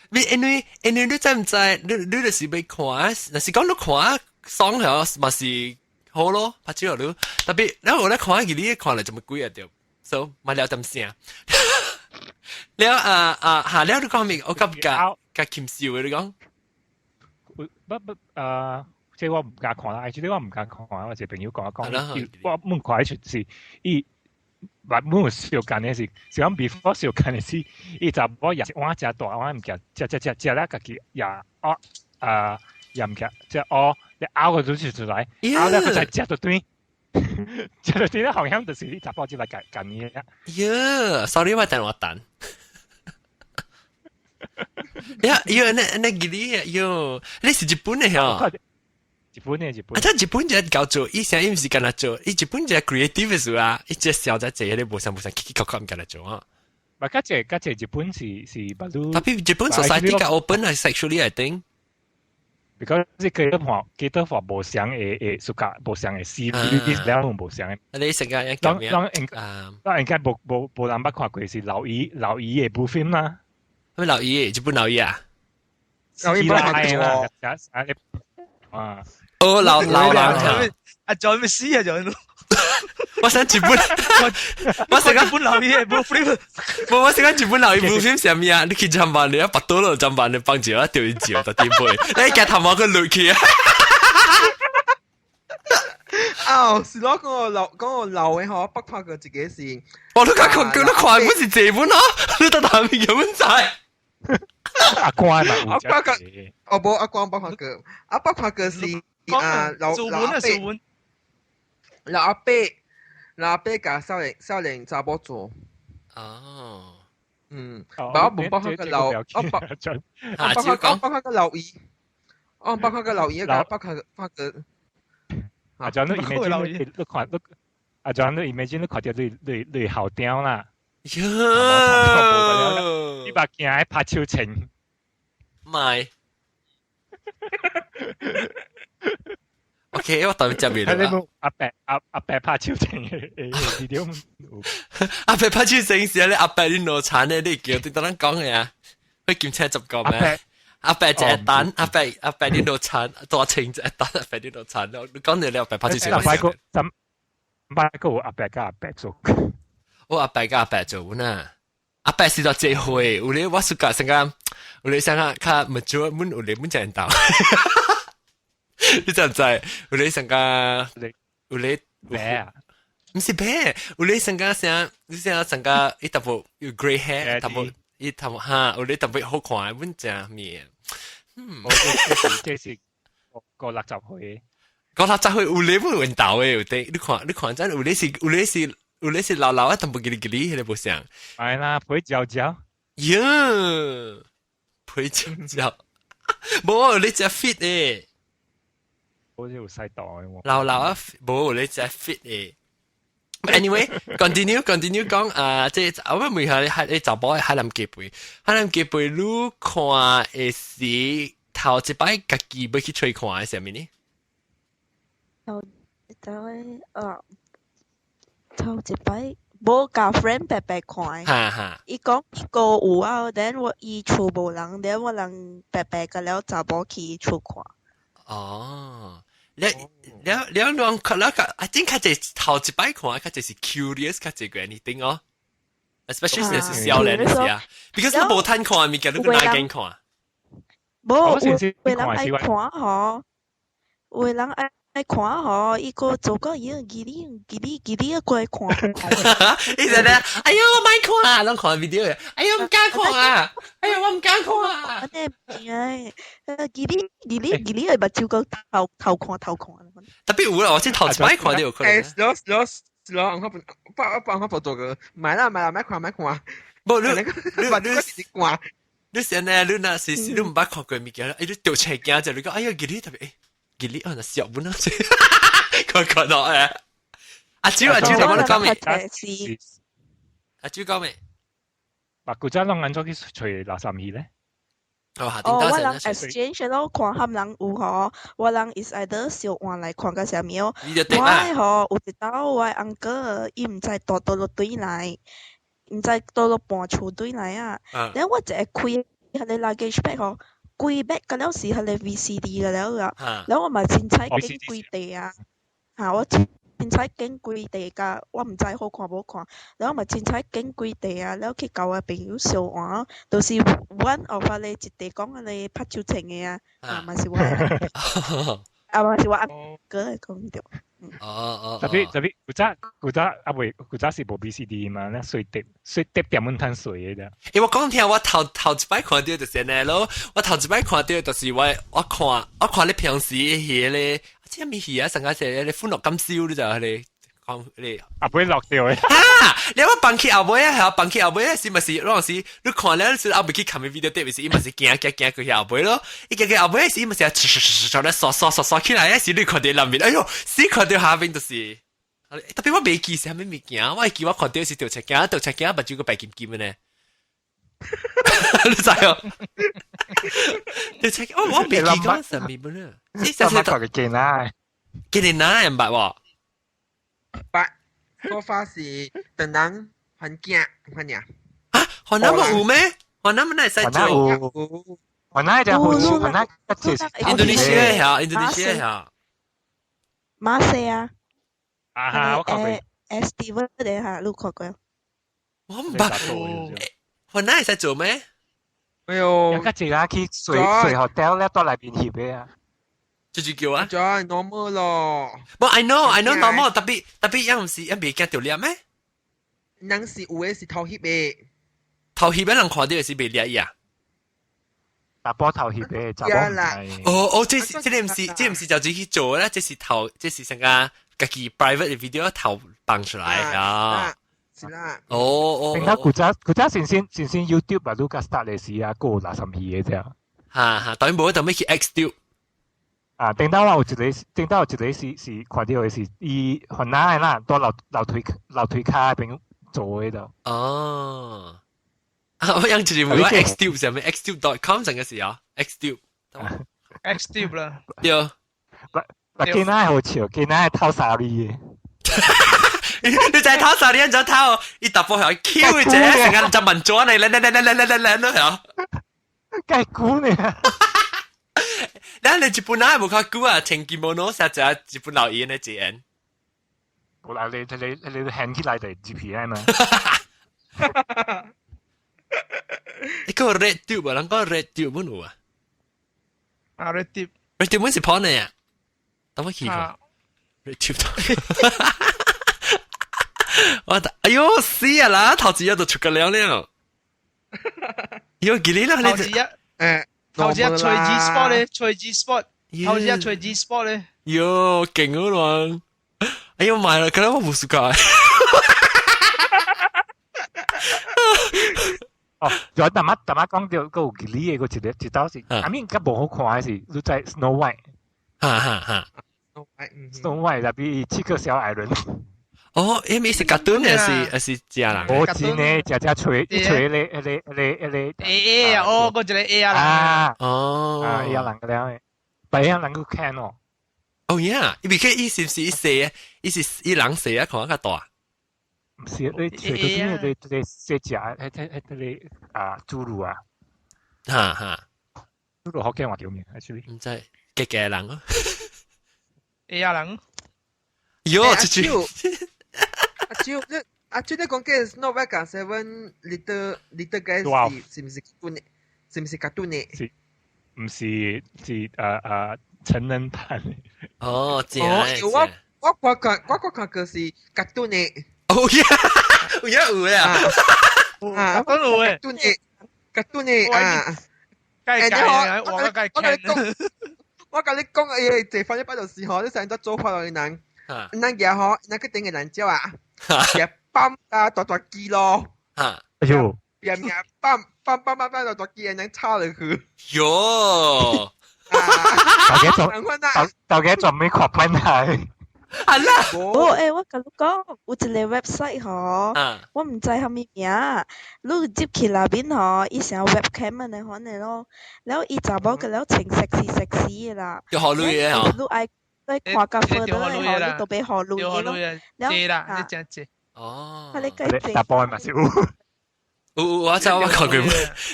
你因為因為你知唔知？你你就是欲看，若是講你看爽了，嘛是好咯，拍照你。特別，然後我咧看吉利看了這麼貴啊，對，所以買了點聲。了啊啊，下了你講咩？我感覺較輕笑嘅你講。
不不啊，即係我唔敢看啦，其實我唔敢看，我一個朋友講講，我問看出是伊。嘛，阮有相共的是，是講 before 相共的是，伊查某也一碗誠大碗物件，食食食食了家己也哦啊，也物件，食哦，你咬個就是出來，咬了閣再食到轉，食到轉咧，好像就是你查某就來共共伊啊。
喲，sorry，我等我等。呀，喲，那那吉利喲，你是日本的嗬？
日本的日本。
啊，這日本人搞做，以前伊毋是干那做，伊日本人 creative 的事啊，伊只小在這個無啥無啥，奇奇怪怪毋干那做啊。
嘛，較濟較濟日本是是捌都。
特別日本 society 較 open 啊，sexually I think。
because 是記得看記得話無相的的暑假無相的事，你了無相的。
你成個一
當當應當應該無無無人捌看過是老伊老伊的部分啦。
咩老伊？日本老伊啊？
老伊
啦啦，啊！
哦，老老人啊！
啊，仲咩事啊？仲
我想日本，我想
日本老伊的 blue film，
我我想講日本老伊 blue film 啥物啊？你去砧板你啊，拔刀咯，砧板你放住啊，掉一照就點背，你夾頭毛佢落去啊！
啊，是咯，嗰個老嗰個老嘅嗬，北拍過一個是，
我都講看，佢都看本是這本咯，你到頭面有本在。
阿關嘛，
阿關個，哦無阿關北看過，阿北看過是啊老老阿伯，老阿伯，老阿伯共少年少年查某做。
哦，
嗯，我無包括個老，我包，我包括包括個老姨，我包括個老姨，個包括包括。
啊，就你 imagine 你你看你，啊，就你 imagine 你看到你你你後雕啦。
喲，
你把鏡拍手情，
唔係。OK，我特別接面啦。
阿伯阿阿伯拍手情嘅呢啲，
阿伯拍手情時，你阿伯你腦殘咧，你叫你當咱講嘅啊？去檢車十個咩？阿伯一單，阿伯阿伯你腦殘，大情一單，阿伯你腦殘，你講你你阿伯拍手情。
十擺個十擺個阿伯佮阿伯做。
我阿伯佮阿伯做呢，阿伯是到這歲，有咧我暑假成個，有咧想較較 mature，阮有咧阮才會你知唔知？有咧成個，有咧
白啊？
毋是白，有咧成個啥？你想成個伊淡薄有 grey hair，淡薄伊頭哈，有咧特別好看，阮正面。
嗯，我這是個60歲。
個60歲有咧冇緣投的有啲，你看你看真有咧是有咧是有咧是老老啊，淡薄吉哩吉哩，彼個無像。
係啦，皮焦焦。
喲，皮焦焦，無你只 fit 的。
好似有細袋喎。
老老啊，無你只 fit 的。Anyway，continue continue 講啊，這我問下你，係你查某海南雞飯，海南雞飯你看的是頭一擺家己欲去揣看的啥物呢？
頭一擺啊，頭一擺無共 friend 白白看。
哈哈。
伊講伊個有啊，then 我伊厝無人，then 我人白白共了查某去厝看。
哦。了了了，兩看了個，I think 較濟頭一擺看，較濟是 curious，較濟過 anything 哦。Especially 是少年時啊，because 你無趁看物件，你哪間看？
無，有人愛看吼，有人愛愛看吼，伊個做個樣，吉哩吉哩吉哩過來看。
伊就咧，哎喲，我莫看啊，攏看 video，哎喲，毋敢看啊，哎喲，我毋敢看啊。
按呢，哎，吉哩吉哩吉哩，目睭個偷偷看偷看。
特別有啦，我先頭一擺看到有可能。
欸，slow slow slow，我我幫我幫做個，買啦買啦，莫看莫看。
無你你你
是看。
你先呢？你若是你毋捌看過物件，哎，你掉出鏡就你講，哎呀，吉哩特別，欸，吉哩啊，那小本啊，看看到誒。阿蕉阿蕉，同我講未？阿蕉講未？
嗱，古早攏按怎去揣垃圾戲咧？
哦，
哦，我人 exchange 咯，看贁人有吼，我人 is either 小換來看個啥物哦。我吼有一擺我 uncle 伊毋知蹛佗落對來，毋知佗落搬厝對來啊。然後我一下開彼个 luggage bag 吼，規 bag 個了是彼个 VCD 個了啊。然後我嘛凊彩揀幾塊啊，嚇我凊彩揀幾塊甲我毋知好看無看，然後嘛凊彩揀幾塊啊，了去共我朋友相換，就是 one of 彼個一塊講彼個拍手槍的啊，啊嘛是我，啊嘛是我阿哥的講著。
哦哦，
特別特別古早古早啊未古早是無 VCD 嘛，那隨碟隨碟點樣趁隨的。
欸，我講聽我頭頭一擺看著就是按呢囉，我頭一擺看著就是我我看我看你平時彼个，這物戲啊，上個是咧歡樂今宵你就彼个講你
後尾落掉的。
哈！你我放去後尾啊，係放去後尾是咪是嗰陣時你看了是後尾去看 video 碟，是伊嘛是行行行過去後尾咯。伊行行後尾是伊嘛是唰唰唰唰咧刷刷刷刷起來，是你看著內面，哎喲，死看著下面就是。特別我袂記是啥物物件，我會記我看著是吊車鏡，吊車鏡目睭閣白金金的呢。你知哦？吊車鏡，我我袂記講啥物本啊。
你上次看過見啦？
見哪會毋捌喎？
捌，說法是等人環境環境。
啊，雲南無有咩？雲南哪會使做？
有，雲南就好似雲南
印度尼西亞嚇，印度尼西亞嚇。
馬西亞。
啊哈，我看過。
S D 的嚇，你看過？
我毋捌。雲南會使做咩？
哎呦，
有較濟啊，去睡睡 hotel 咧，蹛內面翕的啊。
就是叫啊？
就係 normal 咯。
無，I know I know normal，特別特別，樣毋是樣袂驚著掠咩？
人是有的是偷翕的，
偷翕的人看著是袂掠伊啊？
查埔偷翕的，查埔毋知。
哦哦，這是這个毋是這毋是就自己做啦，這是偷，這是成個家己 private 的 video 偷放出來啊。
是啦。
哦哦。
聽講古早古早先先先先 YouTube 啊，你較 start 的時啊，閣有垃圾戲的這。
哈哈，當然無，當欲去 X 掉。
啊，頂到我有一個，頂到有一個是是看著的是伊雲南的啦，蹛樓樓梯樓梯跤邊做的度。
哦，啊，我樣就是問我 Xtube 上面 Xtube.com 上個是啊，Xtube。
Xtube 啦。
對。
嗱，見仔好笑，見仔係偷沙梨的。
你就係偷沙梨，你就偷，伊突破係 Q 一隻，成個就問咗你，嚟嚟嚟嚟嚟嚟嚟嚟咯，
計久呢。
咱你日本人無較久啊，穿 kimono 實在日本老爺的字眼。
無啦，你你你你掀起來就 GPN 嘛。
你個 Red Tube 啊，人講 Red Tube 本有啊？
啊，Red Tube。
Red Tube 本是 porn 的啊？等我去過。Red Tube。我哎喲死啊啦！頭一日就出個了了。喲，記你啦，你
頭一頭一吹 G spot 咧，吹 G spot，頭一吹 G spot 咧。
喲，勁啊亂！哎呦，買啦，可能我冇暑假。
哦，有大媽大媽講到個有吉利的個一個一道是，阿面較無好看的是，你知 Snow White，
哈哈哈
，Snow White 內邊七個小矮人。
哦，伊咪是卡通還是還是真人？
我真的，只只吹吹咧，一個一個一個
A A 啊，哦，嗰一個 A 啊
人啊，哦，啊 A 人個了的，白人人個看哦。
哦呀，伊別伊是唔是伊細啊？伊是伊人細啊，看較大。
唔是，你吹到啲你你細隻，迄迄迄個啊侏儒啊，
哈哈，
侏儒好驚話叫咩？actually
唔知，嘅嘅人咯
，A 啊人，
喲，這句。
阿蕉，你阿蕉你講嘅 Snow White 同 Seven Little Little Guys 是是唔是卡通的？是唔是卡通的？
是，唔是是成人版。
哦，正。
哦，我我看我我看過是卡通的。
哦呀，有呀有呀。
啊，講有誒。
卡通的，卡通的啊。
該改，我我該
我跟你講，我跟你講，哎，這翻一擺就是嗬，你成日做法落去人，人家嗬，人個頂個人招啊。也放啊大大機咯，
啊，
哎呦，
變命放放放放放大大機，人插落去，
喲，
大家做，大家仲未確認係，
係啦，
哦，欸，我共你講，有一個 website 吼，我毋知蝦米名，你入去內面吼，伊成 webcam 按呢款的咯，了伊查某個了穿 sexy sexy 的啦，
要學女的吼，
你愛。你看較 further 的吼，你都欲予鐳的咯。
對啦，你真濟。
哦。
啊，你計
大波嘛是有。
有有，我知我看過。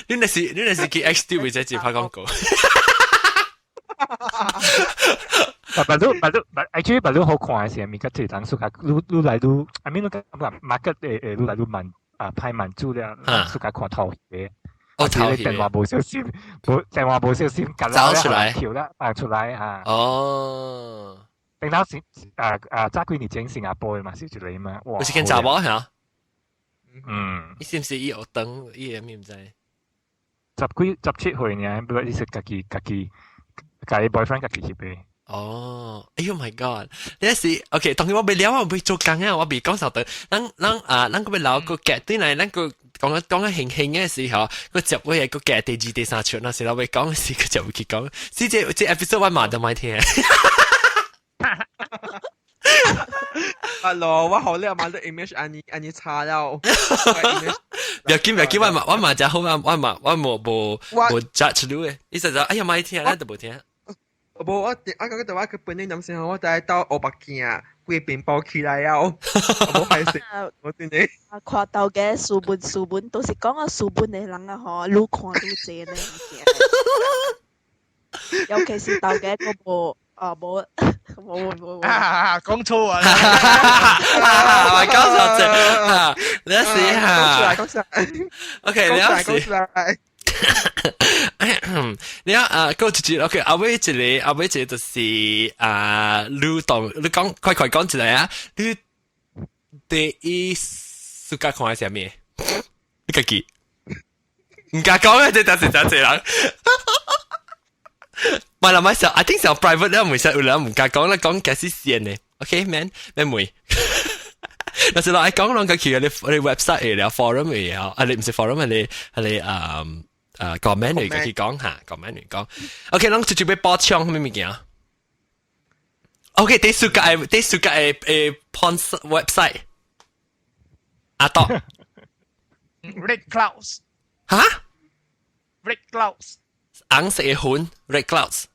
你那是你那是去 X 2這一拍廣告。
但你但你但 actually 但你好看的是，物較濟人suka 愈愈來愈，I mean 你感覺 market 會會愈來愈滿啊，歹滿足了，suka 看頭戲。
哦，頭戲。
電話無小心，無電話無小心，
走出來，
跳啦，放出來嚇。
哦。
等到時啊啊，早幾年前新加坡嘛是一個嘛，哇！
有是見查某嚇？
嗯。
伊是毋是伊學燈？伊個毋知。
十幾十七歲爾，不過伊是家己家己，家己 boyfriend 家己翕的。
哦，哎呦 my god！你是 OK，當然我未了，我未做工啊，我未講啥的。咱咱啊，咱個欲留個夾對來，咱個講講個興興嘅時候，個接尾個夾第二、第三出，那時候欲講時，個就會去講。是這這 episode 我嘛都莫聽。
Hello，我好叻，買啲 image 按你按你查了。
不要緊，不要緊，我嘛我嘛真好啊，我嘛我無無無 judge 你嘅，意思就哎呀莫聽，咱都無聽。
無我我感覺我佢本身諗先，我就係到烏白鏡，規邊包起來了，無歹勢，我真的。
啊，看到嘅書本書本都是講個書本的人啊吼，愈看愈濟呢物件。尤其是頭家個無啊無無無無。
啊，講錯啊！
我講錯啫，你試下。
講出來，講出來。
OK，你
講出來。
你啊，嗰一節 OK，後尾一個，後尾一個就是啊，你當你講快快講一來啊，你第一暑假看係啥物？你家己唔敢講啊！這當是真濟人。唔係啦，唔係，I think 是 private 咧，唔係有人唔敢講啦，講其實線嘅。OK，man，免問。但是我講兩個去你你 website 嚟了，forum 嚟啊，啊你唔是 forum 係你係你comment 嚟嘅去講下，comment 嚟講。OK，咱直接欲補充咩物件？OK，第四個第四個誒 porn website。阿多。
Red Clouds。
嚇
？Red Clouds。
紅色嘅雲，Red Clouds。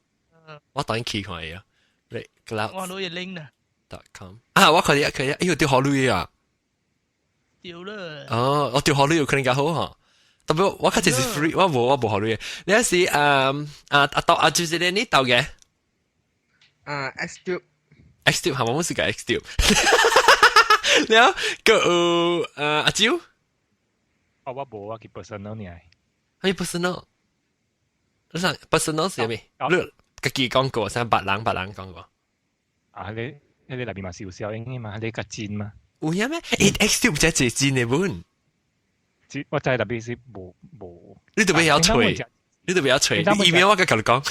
我等去看下。Red Clouds。
我攞嘢 link 啦。
dot com 啊！我看見看見，哎呦，掉好鐳啊！
掉了。
哦，我掉好鐳有可能較好嗬。特別我較濟是 free，我無我無予鐳。你是啊啊到啊，就是你到嘅。
啊，X Tube。
X Tube 係咪？我是個 X Tube。了個阿蕉。
哦，我無我去 personal 呢。
係 personal。你想 personal 是咩？你家己講過，啥別人別人講過。
啊，你。你內面嘛是有效應的嘛？你較真嘛？
有影咩？欸，X Tube 才是真的本。
我知特別是無無。
你特別曉吹，你特別曉吹，你 email 我共你講。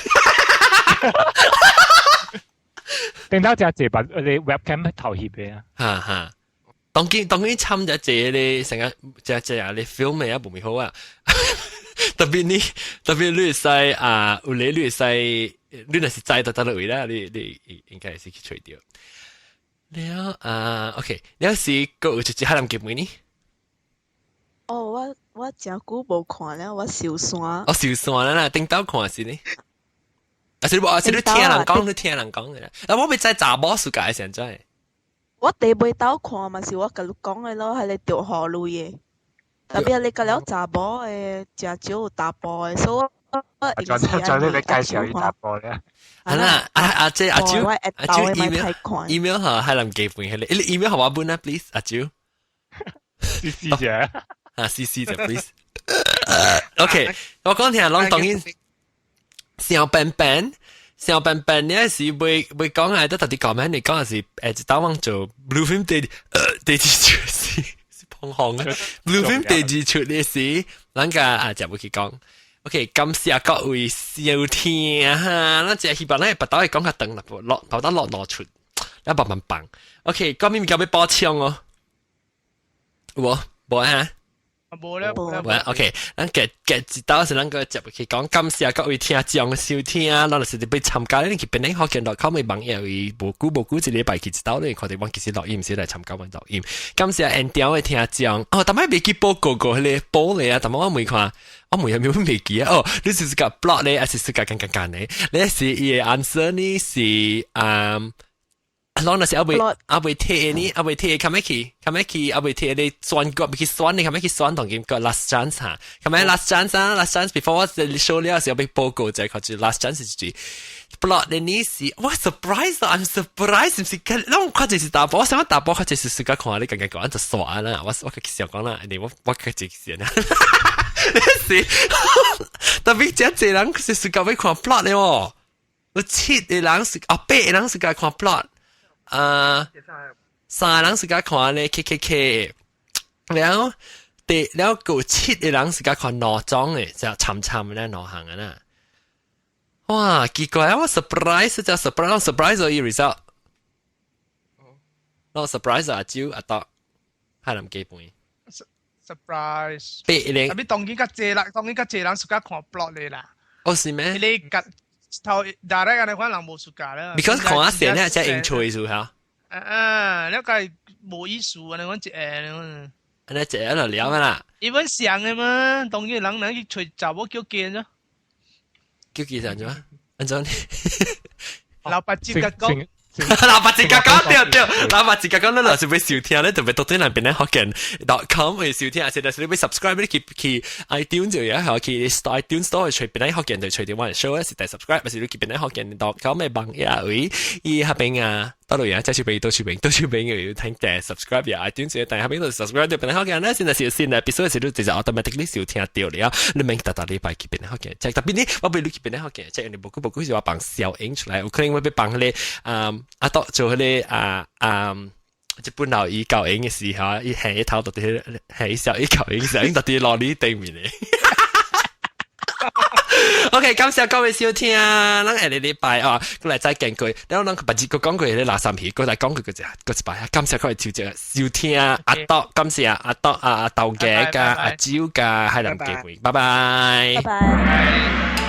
頂到只這把你 webcam 頭翕的啊。
哈哈，當今當今參只這咧，成個只只啊，你 film 的也無咪好啊。特別你特別你會使啊，有咧你會使，你若是知得得落位啦，你你應該是去揣著。了啊，OK，了是閣有一隻海南雞飯呢？
哦，我我誠久無看了，我受山。
哦，受山啦啦，頂兜看是呢？啊是無？啊是你聽人講，你聽人講的啦。啊，我欲知查某世界是按怎的？
我第尾兜看嘛是我共你講的咯，彼個著雨雷的。特別你共了查某的，誠少有查埔的，所以我我
再再你介紹伊查埔咧。
啊啦，啊啊這阿蕉阿蕉 email email 嚇海南雞飯彼個，你 email 予我本啊，please 阿蕉。
C C 者。
啊 C C 者，please。OK，我講聽攏當然小笨笨。小笨笨，你是會會講係得特別講咩？你講係是一當往做 Blue Film 第第二出是是捧紅嘅 Blue Film 第二出的是，咱個啊就會去講。OK，感謝各位收聽哈，咱只希望咱腹肚會講較長啦，落跑到落兩出，咱慢慢放。OK，講咩物件欲補充哦？有無？無哈？
無咧，無
OK，咱夾夾一道是咱個接去講，感謝各位聽眾收聽，咱就是欲參加，你去邊個福建 .com 的網頁位，無久無久一禮拜去一道，你看著阮其實錄音是來參加阮錄音。感謝現場的聽眾，哦，逐擺袂記報告過彼個報咧啊，逐擺我問看，我問有沒有袂記啊？哦，你是個 plot 咧，還是是個簡簡簡的？你是伊的 answer 呢？是嗯。攏若是猶未猶未提呢，猶未提，較欲去，較欲去，猶未提你選個，欲去選你，較欲去選當今個 last chance 哈，較欲 last chance 啊，last chance before 我 show 了時候欲報告者，看住 last chance 是指 plot 的呢是，我 surprise，I'm surprised，毋是，攏看就是查埔，我想查埔較濟是自家看你感覺講就煞啦，我我想講啦，你我我較濟是啦，是，特別這濟人是自家欲看 plot 的哦，有七個人是啊，八個人是家看 plot。啊，三個人是共看咧 K K K，然後第然後夠七個人是共看兩種的，就參參咧兩項的啦。哇，奇怪啊！我 surprise 就 surprise surprise 伊 result，我 surprise 阿蕉阿多，海南雞飯。
surprise。
八個。
特別當今較濟啦，當今較濟人喜歡看 plot 的啦。
哦，是咩？
你個頭大家按呢款人無 suka 啦。
because 看下線咧，才用吹數嚇。
啊啊，了解無意思啊！你講一個，
按呢一個就了啦。
伊本上的嘛，當然人人去揣查某叫見啫。
叫記啥子？按怎？
老爸接甲講。
老爸自家講對對，老爸自家講，你若是欲收聽，你特別到對那邊咧福建 .com 會收聽，還是若是你欲 subscribe 你去去 iTunes 就有，係去 iTunes Store 揣邊咧福建就揣著我 show 咧是第 subscribe，還是你去邊咧福建 .com 的網頁位，伊彼邊啊，倒落去啊，這手邊倒手邊倒手邊有聽第 subscribe 呀，iTunes 但彼邊就 subscribe 著邊咧福建咧，現在是新的，必須是你直接 automatically 收聽著了，你免逐逐禮拜去邊咧福建，特別呢，我欲你去邊咧福建，即係你無久無久是我放小影出來，有可能我欲放彼個啊。啊，到做彼個啊啊，日本老伊教影的時候，伊下一頭到佇下一小伊教影時候，伊到佇羅里頂面的。OK，感謝各位收聽，咱下個禮拜啊，過來再見過。然後咱別日閣講過彼個垃圾皮，過來講過閣一閣一擺。感謝各位收聽阿多，感謝阿多阿阿豆家加阿蕉加海南雞飯，拜拜。
拜拜。